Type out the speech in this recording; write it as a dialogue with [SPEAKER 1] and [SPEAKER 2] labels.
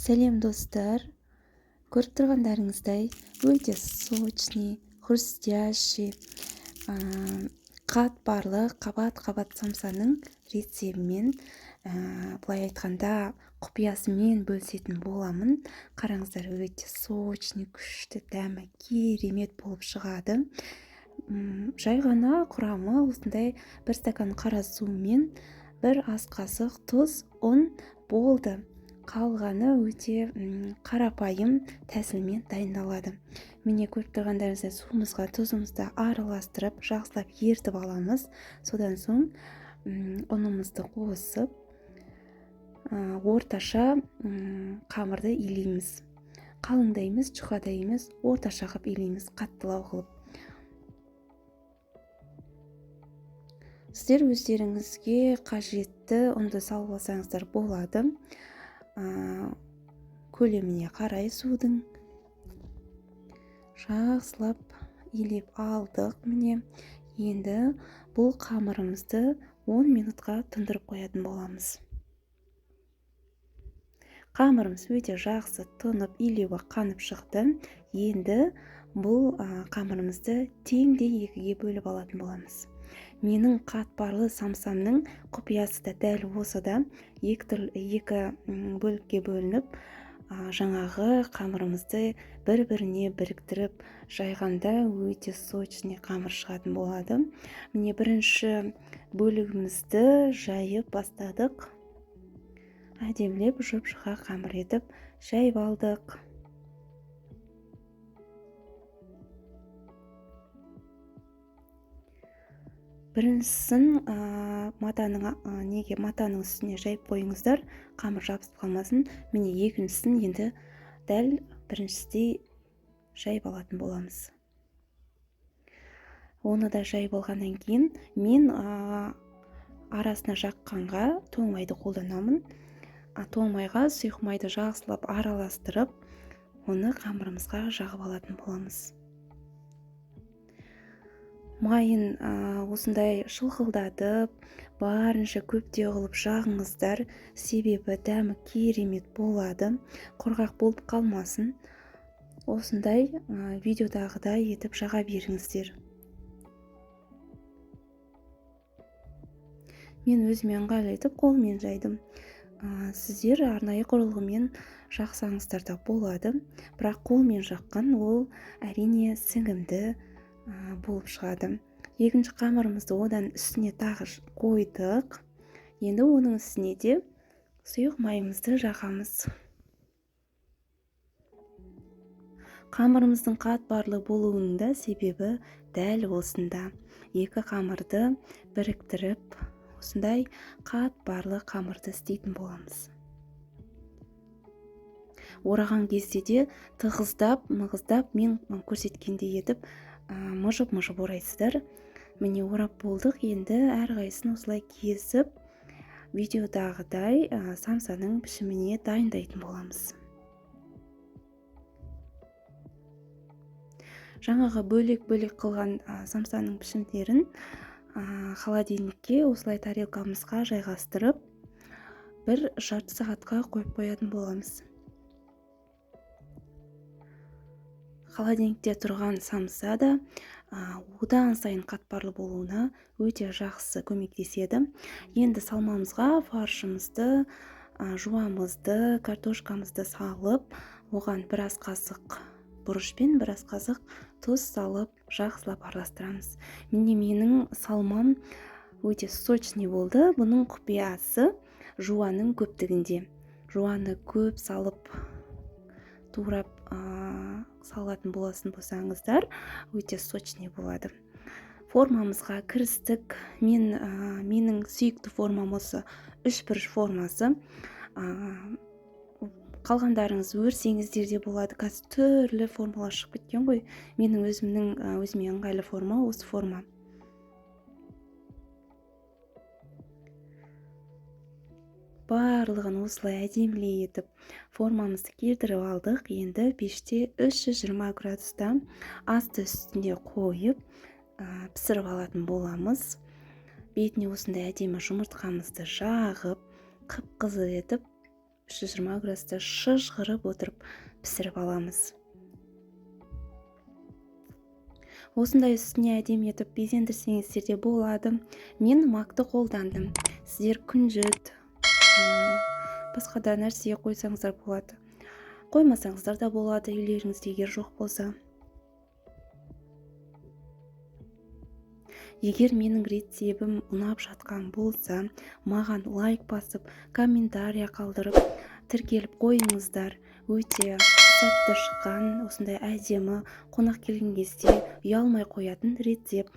[SPEAKER 1] Сәлем, достар! Көріп тұрғандарыңыздай, өте сочный, хрустящий, қатпарлы қабат-қабат самсаның рецебімен, былай айтқанда, құпиясымен бөлісетін боламын. Қараңыздар, өте сочный, күшті, дәмі керемет болып шығады. Жай ғана құрамы осындай: бір стакан қара су мен бір ас қасық тұз, ұн болды. Қалғаны өте қарапайым тәсілмен дайындалады. Міне, көріп тұрғандарыңыздай, суымызға тұзымызды араластырып, жақсылап ертіп аламыз. Содан соң ұнымызды қосып, орташа қамырды илейміз. Қалың да емес, жұқа да емес, орташа қылып илейміз, қаттылау қылып. Сіздер өздеріңізге қажетті ұнды салып алсаңыздар болады, көлеміне қарай судың. Жақсылап илеп алдық. Міне, енді бұл қамырымызды 10 минутқа тұндырып қоятын боламыз. Қамырымыз өте жақсы тұнып, илеуі қанып шықты. Енді бұл қамырымызды теңдей екіге бөліп алатын боламыз. Менің қатпарлы самсамның құпиясы да дәл осыда: екі түрлі, екі бөлікке бөлініп, жаңағы қамырымызды бір біріне біріктіріп жайғанда, өте сочный қамыр шығатын болады. Міне, бірінші бөлігімізді жайып бастадық. Әдемілеп, жұп жұқа қамыр етіп жайып алдық. Біріншісін матаның, неге, матаның үстіне жайып қойыңыздар, қамыр жабысып қалмасын. Міне, екіншісін енді дәл біріншісіндей жайып алатын боламыз. Оны да жайып алғаннан кейін, мен арасына жаққанға тоң майды қолданамын. Тоң майға сұйық майды жақсылап араластырып, оны қамырымызға жағып алатын боламыз. Майын осындай шылқылдатып, барынша көптеу қылып жағыңыздар, себебі дәмі керемет болады, құрғақ болып қалмасын. Осындай видеодағыдай етіп жаға беріңіздер. Мен өзіме ыңғайлы етіп қолмен жайдым. Сіздер арнайы құрылғымен жақсаңыздар да болады, бірақ қолмен жаққан ол, әрине, сіңімді болып шығады. Екінші қамырымызды одан үстіне тағы қойдық. Енді оның үстіне де сұйық майымызды жағамыз. Қамырымыздың қатпарлы болуының да себебі дәл осында: екі қамырды біріктіріп, осындай қатпарлы қамырды істейтін боламыз. Ораған кезде де тығыздап, мығыздап, мен көрсеткендей етіп, мыжып мыжып орайсыздар. Міне, орап болдық. Енді әрқайсысын осылай кесіп, видеодағыдай самсаның пішіміне дайындайтын боламыз. Жаңағы бөлек бөлек қылған самсаның пішімдерін холодильникке осылай тарелкамызға жайғастырып, бір жарты сағатқа қойып қоятын боламыз. Холодильникте тұрған самса да одан сайын қатпарлы болуына өте жақсы көмектеседі. Енді салмамызға фаршымызды, жуамызды, картошкамызды салып, оған бір ас қасық бұрыш пен бір ас қасық тұз салып, жақсылап араластырамыз. Міне, менің салмам өте сочный болды. Бұның құпиясы жуаның көптігінде. Жуаны көп салып, турап салатын болатын болсаңыздар, өте сочный болады. Формамызға кірістік. Менің сүйікті формам осы үшбұрыш формасы. Қалғандарыңыз өрсеңіздер де болады, қазір түрлі формалар шығып кеткен ғой. Менің өзімнің, өзіме ыңғайлы форма осы форма. Барлығын осылай әдемілей етіп формамызды келтіріп алдық. Енді пеште 320 градуста асты үстінде қойып, пісіріп алатын боламыз. Бетіне осындай әдемі жұмыртқамызды жағып, қып қызыл етіп. 320 градуста шыжғырып отырып пісіріп аламыз. Осындай үстіне әдемі етіп безендірсеңіздер де болады. Мен макты қолдандым. Сіздер күнжіт, басқа да нәрсе қойсаңыздар болады. Қоймасаңыздар да болады, үйлеріңізде егер жоқ болса. Егер менің рецебім ұнап жатқан болса, маған лайк басып, комментария қалдырып, тіркеліп қойыңыздар. Өте сәтті шыққан, осындай әдемі, қонақ келген кезде ұялмай қоятын рецепт.